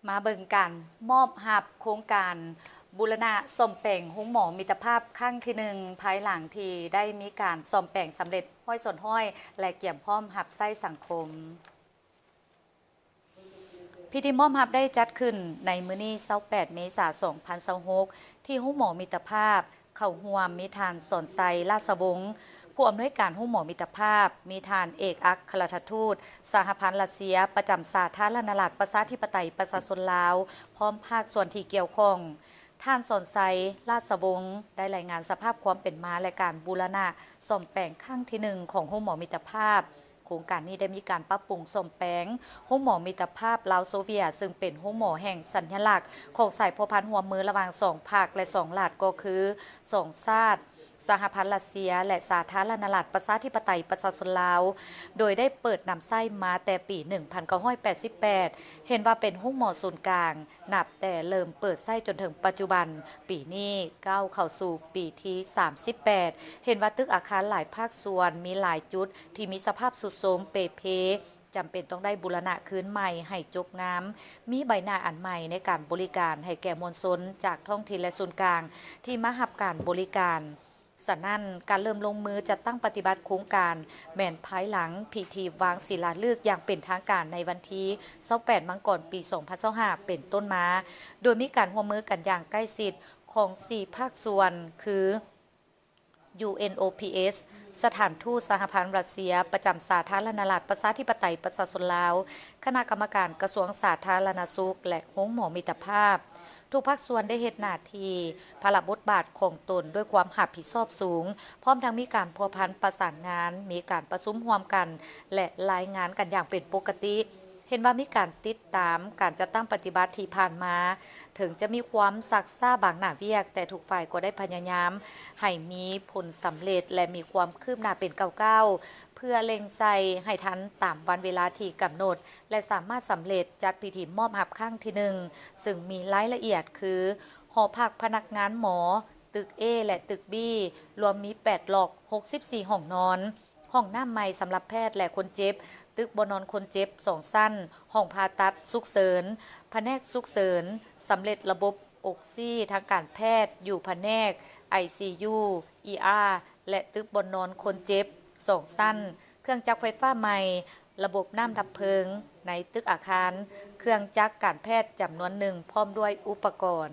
ມາເບິ່ງການມອບຮັບໂຄງການບູລະນະສ້ອມແປງໂຮງໝໍມິດຕະພາບຄັ້ງທີໜຶ່ງ ພາຍຫຼັງທີ່ໄດ້ມີການສ້ອມແປງສຳເລັດຮ້ອຍສ່ວນຮ້ອຍ ແລະ ກຽມພ້ອມຮັບໃຊ້ສັງຄົມ. ພິທີມອບຮັບໄດ້ຈັດຂຶ້ນໃນມື້ນີ້ ຊາວແປດເມສາ ສອງພັນຊາວຫົກ ທີ່ໂຮງໝໍມິດຕະພາບ, ເຂົ້າຮ່ວມມີທ່ານ ສອນໄຊ ລາດຊະວົງ ຜູ້ອຳນວຍການໂຮງໝໍມິດຕະພາບ, ມີທ່ານເອກອັກຄະລັດຖະທູດສະຫະພັນຣັດເຊຍປະຈຳສາທາລະນະລັດປະຊາທິປະໄຕປະຊາຊົນລາວ ພ້ອມພາກສ່ວນທີ່ກ່ຽວຂ້ອງ. ທ່ານ ສອນໄຊ ລາດຊະວົງ ໄດ້ລາຍງານສະພາບຄວາມເປັນມາ ແລະ ການບູລະນະສ້ອມແປງຄັ້ງທີໜຶ່ງຂອງໂຮງໝໍມິດຕະພາບ. ໂຄງການນີ້ໄດ້ມີການປັບປຸງສ້ອມແປງໂຮງໝໍມິດຕະພາບລາວໂຊວຽດ, ຊຶ່ງເປັນໂຮງໝໍແຫ່ງສັນຍະລັກຂອງສາຍພົວພັນຮ່ວມມືລະຫວ່າງສອງພັກ ແລະ ສອງລັດ ກໍຄື ສອງຊາດ ສະຫະພັນຣັດເຊຍ ແລະ ສາທາລະນະລັດປະຊາທິປະໄຕປະຊາຊົນລາວ, ໂດຍໄດ້ເປີດນຳໃຊ້ມາແຕ່ປີໜຶ່ງພັນເກົ້າຮ້ອຍແປດສິບແປດ ເຫັນວ່າເປັນໂຮງໝໍສູນກາງ ນັບແຕ່ເລີ່ມເປີດໃຊ້ຈົນເຖິງປັດຈຸບັນ, ປີນີ້ກ້າວເຂົ້າສູ່ປີທີສາມສິບແປດ ເຫັນວ່າຕຶກອາຄານຫຼາຍພາກສ່ວນ ມີຫຼາຍຈຸດທີ່ມີສະພາບຊຸດໂຊມເປ່ເພ, ຈຳເປັນຕ້ອງໄດ້ບູລະນະຄືນໃໝ່ໃຫ້ຈົບງາມ, ມີໃບໜ້າອັນໃໝ່ໃນການບໍລິການໃຫ້ແກ່ມວນຊົນຈາກທ້ອງຖິ່ນ ແລະ ສູນກາງທີ່ມາຮັບການບໍລິການ. ສະນັ້ນ, ການເລີ່ມລົງມືຈັດຕັ້ງປະຕິບັດໂຄງການ ແມ່ນພາຍຫຼັງພິທີວາງສີລາລຶກຢ່າງເປັນທາງການໃນວັນທີຊາວແປດ ມັງກອນ ປີສອງພັນຊາວຫ້າ ເປັນຕົ້ນມາ, ໂດຍມີການຮ່ວມມືກັນຢ່າງໃກ້ຊິດຂອງສີ່ພາກສ່ວນ ຄື ຢູເອັນໂອພີເອສ, ສະຖານທູດສະຫະພັນຣັດເຊຍປະຈຳສາທາລະນະລັດປະຊາທິປະໄຕປະຊາຊົນລາວ, ຄະນະກຳມະການກະຊວງສາທາລະນະສຸກ ແລະ ໂຮງໝໍມິດຕະພາບ. ທຸກພາກສ່ວນໄດ້ເຮັດໜ້າທີ່, ພາລະບົດບາດຂອງຕົນດ້ວຍຄວາມຮັບຜິດຊອບສູງ, ພ້ອມທັງມີການພົວພັນປະສານງານ, ມີການປະຊຸມຮ່ວມກັນ ແລະ ລາຍງານກັນຢ່າງເປັນປົກກະຕິ. ເຫັນວ່າມີການຕິດຕາມການຈັດຕັ້ງປະຕິບັດທີ່ຜ່ານມາ, ເຖິງຈະມີຄວາມຊັກຊ້າບາງໜ້າວຽກ, ແຕ່ທຸກຝ່າຍກໍໄດ້ພະຍາຍາມໃຫ້ມີຜົນສຳເລັດ ແລະ ມີຄວາມຄືບໜ້າເປັນກ້າວໆ, ເພື່ອເລັ່ງໃສ່ໃຫ້ທັນຕາມວັນເວລາທີ່ກຳນົດ ແລະ ສາມາດສຳເລັດຈັດພິທີມອບຮັບຄັ້ງທີໜຶ່ງ, ຊຶ່ງມີລາຍລະອຽດຄື ຫໍພັກພະນັກງານໝໍ, ຕຶກ A ແລະ ຕຶກ B ລວມມີແປດລັອກ, ຫົກສິບສີ່ຫ້ອງນອນ, ຫ້ອງນ້ຳໃໝ່ສຳລັບແພດ ແລະ ຄົນເຈັບ, ຕຶກບ່ອນນອນຄົນເຈັບສອງຊັ້ນ, ຫ້ອງຜ່າຕັດສຸກເສີນ, ພະແນກສຸກເສີນ, ສຳເລັດລະບົບອົກຊີທາງການແພດຢູ່ພະແນກ ໄອຊີຢູ ອີອາ ແລະ ຕຶກບ່ອນນອນຄົນເຈັບສອງຊັ້ນ, ເຄື່ອງຈັກໄຟຟ້າໃໝ່, ລະບົບນ້ຳດັບເພີງໃນຕຶກອາຄານ, ເຄື່ອງຈັກການແພດຈຳນວນໜຶ່ງ ພ້ອມດ້ວຍອຸປະກອນ.